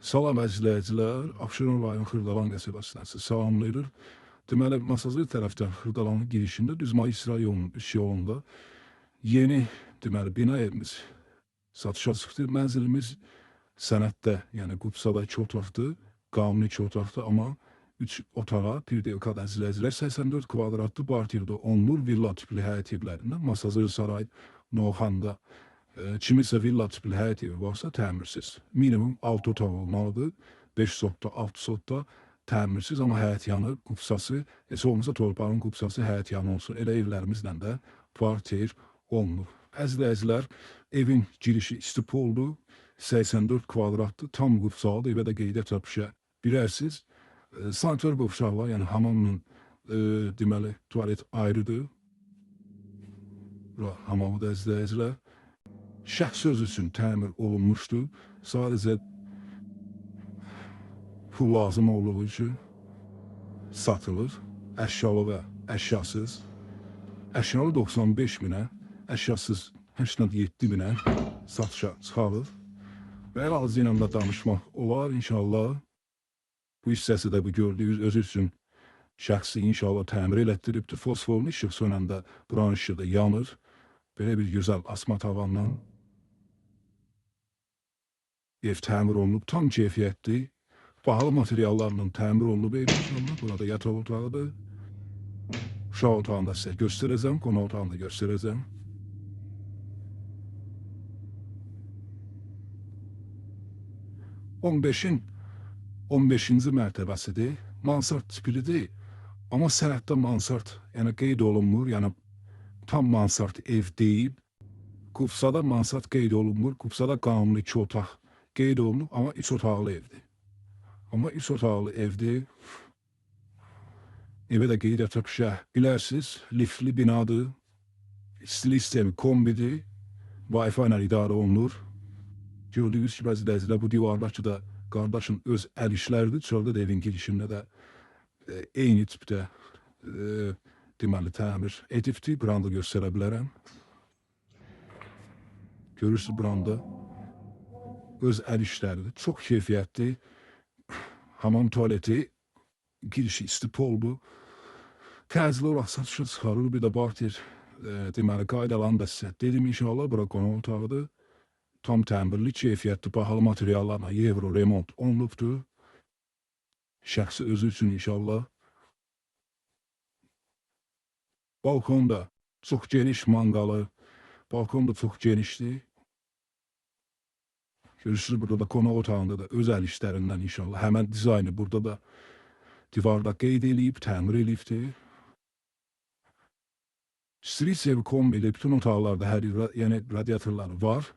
Salam əzizləyicilər, Abşeron rayon Xırdalan qəsəbəsindən sizi salamlayırıq. Deməli, Masazır tərəfdən Xırdalanın girişində düz magistral yolunun üst yolunda yeni deməli bina evimiz satışa çıxdı. Mənzilimiz sənəddə, yəni Qubsada 2 otaqdır, qanuni 2 otaqdır, amma 3 otağa bir də evkad əzizləyicilər 84 kvadratlı barterdə olunur villa tipli həyət evlərindən Masazır Saray Novxanda. Kimisə villa tipli həyət evi varsa təmirsiz. Minimum 6 otaq olmalıdır. 5 sotda, 6 sotda təmirsiz, amma həyət yanı qubsası, heç olmasa torpağın qubsası həyət yanı olsun. Elə evlərimizlə də barter olunur. Əzizləyicilər, evin girişi istipoldur. 84 kvadratdır, tam qubsalıdır. Evə də qeydə çapışa bilərsiniz. Sanitar qovşağı var, yəni hamamla deməli tualet ayrıdır. Bura hamamı da əzizləyicilər. Şəxsi öz üçün təmir olunmuşdur. Sadəcə pul lazım olduğu üçün satılır. Əşyalı və əşyasız. Əşyalı 95 minə, əşyasız 87 minə satışa çıxarılır. Və el alıcı ilə də danışmaq olar inşallah. Bu hissəsi də bu gördüyünüz özü üçün şəxsi inşallah təmir elətdiribdir. Fosforlu işıq sönəndə buranın işığı da yanır. Belə bir gözəl asma tavandan ev təmir olunub, tam keyfiyyətli, bahalı materiallarla təmir olunub ev inşallah. Burada yataq otağıdır. Uşaq otağını da sizə göstərəcəm, qonaq otağını da göstərəcəm. On beşinci mərtəbəsidir. Mansard tiplidir. Amma sənəddə mansard, yəni qeyd olunmur, yəni tam mansard ev deyil. Qubsada mansard qeyd olunmur. Qubsada qanuni 2 otaq qeyd olunub, amma 3 otaqlı evdir. Amma 3 otaqlı evdir. Evə də qeydə tapışa bilərsiniz. Liftli binadır. İstilik sistemi kombidir. Wi-Fi ilə idarə olunur. Gördüyünüz kimi əzizləyicilər, bu divardakı da qardaşın öz əl işləridir. Çöldə də evin girişində də eyni tipdə deməli təmir edibdir. Buranı da göstərə bilərəm. Görürsünüz buranda öz əl işləridir. Çox keyfiyyətli. Hamam tualeti, girişi istipoldur. Təcili olaraq satışa çıxarılır. Bir də barter deməli qaydalarını da sizə dedim inşallah. Bura qonaq otağıdır. Tam təmirli, keyfiyyətli, bahalı materiallarla evro remont olunubdur. Şəxsi özü üçün inşallah. Balkon da çox geniş manqalı. Balkon da çox genişdir. Görürsünüz burada da qonaq otağında da öz əl işlərindən inşallah. Həmən dizaynı burada da divarda qeyd eləyib, təmir eləyibdir. Street evi kombi bütün otaqlarda hər yəni radiatorları var.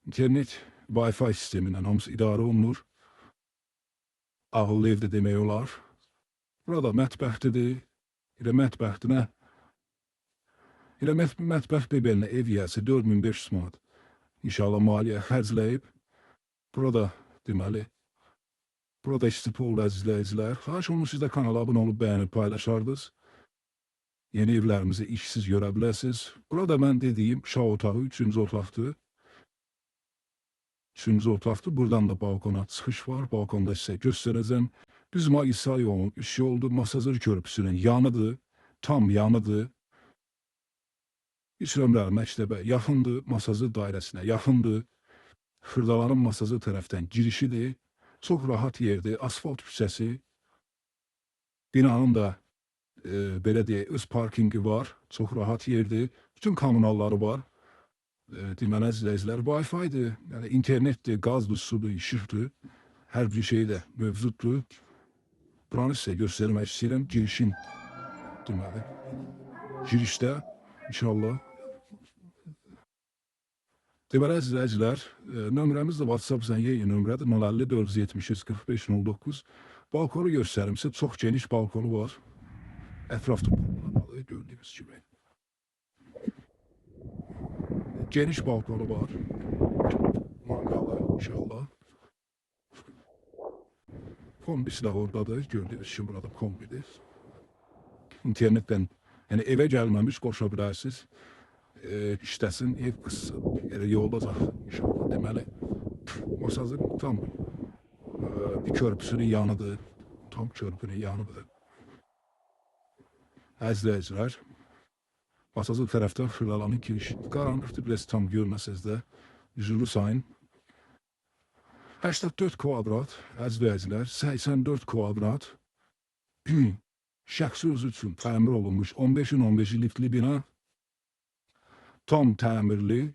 İnternet, Wi-Fi sistemindən hamısı idarə olunur. Ağıllı evdə demək olar. Burada mətbəxdir. Elə mətbəxtinə, elə mətbəx bebelinə ev yiyəsi 4500 manat. İnşallah maliyyə xərcləyib. Burada deməli, burada istipol əzizləyicilər. Xahiş olunur siz də kanala abunə olub bəyənib paylaşardınız. Yeni evlərimizi işsiz görə bilərsiniz. Burada mən dediyim uşaq otağı 3-cü otaqdır. 3-cü otaqdır. Buradan da balkona çıxış var. Balkonda sizə göstərəcəm. Düz magistral yolunun üst yoldur. Masazır körpüsünün yanıdır. Tam yanıdır. İç nömrəli məktəbə yaxındır. Masazır dairəsinə yaxındır. Xırdalanın Masazır tərəfdən girişidir. Çox rahat yerdir. Asfalt küçəsi. Binanın da belə deyək, öz parkingi var. Çox rahat yerdir. Bütün kommunalları var. Deməli, əzizləyicilər, Wi-Fi-dir, yəni internetdir, qazdır, sudur, işıqdır. Hər bir şey də mövcuddur. Buranı sizə göstərmək istəyirəm. Girişin, deməli, girişdə inşallah. Deməli, əzizləyicilər, nömrəmiz də WhatsApp zəng nömrədir. 050 473 45 09. Balkonu göstərim sizə. Çox geniş balkonu var. Ətrafda balkonları gördüyünüz kimi. Geniş balkonu var. Manqalı inşallah. Kombisi də oradadır. Gördüyünüz kimi burada kombidir. İnternetdən, yəni evə gəlməmiş qoşa bilərsiniz. İşləsin, ev qızsın. Elə yolda inşallah. Deməli, Masazır tam bir körpüsünün yanıdır. Tam körpünün yanıdır. Əziz izləyicilər, Masazır tərəfdən Xırdalanın girişi. Qaranlıqdır, biraz tam görməsəz də üzürlü sayın. 84 kvadrat, əziz izləyicilər, 84 kvadrat şəxsi özü üçün təmir olunmuş 15-in 15-i liftli bina. Tam təmirli.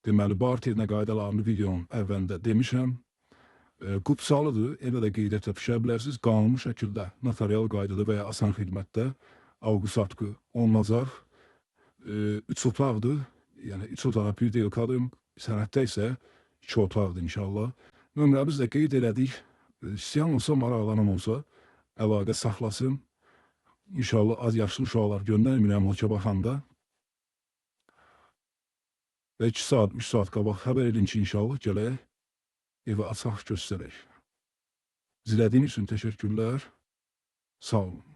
Deməli, barterinə qaydalarını videonun əvvəlində demişəm. Qupsalıdır, evə də qeyd etə bilərsiniz. Qanuni şəkildə, notarial qaydada və ya asan xidmətdə alqı-satqı olunacaq. 3 otaqdır, yəni 3 otağa bir deyil qadın, sənəddə isə 2 otaqdır inşallah. Nömrəmizi də qeyd elədik. İstəyən olsa, maraqlanan olsa, əlaqə saxlasın. İnşallah az yaşlı uşaqlar göndərmirəm hoca baxanda. Və 2 saat, 3 saat qabaq xəbər edin ki, inşallah gələk, evə açaq göstərək. İzlədiyiniz üçün təşəkkürlər. Sağ olun.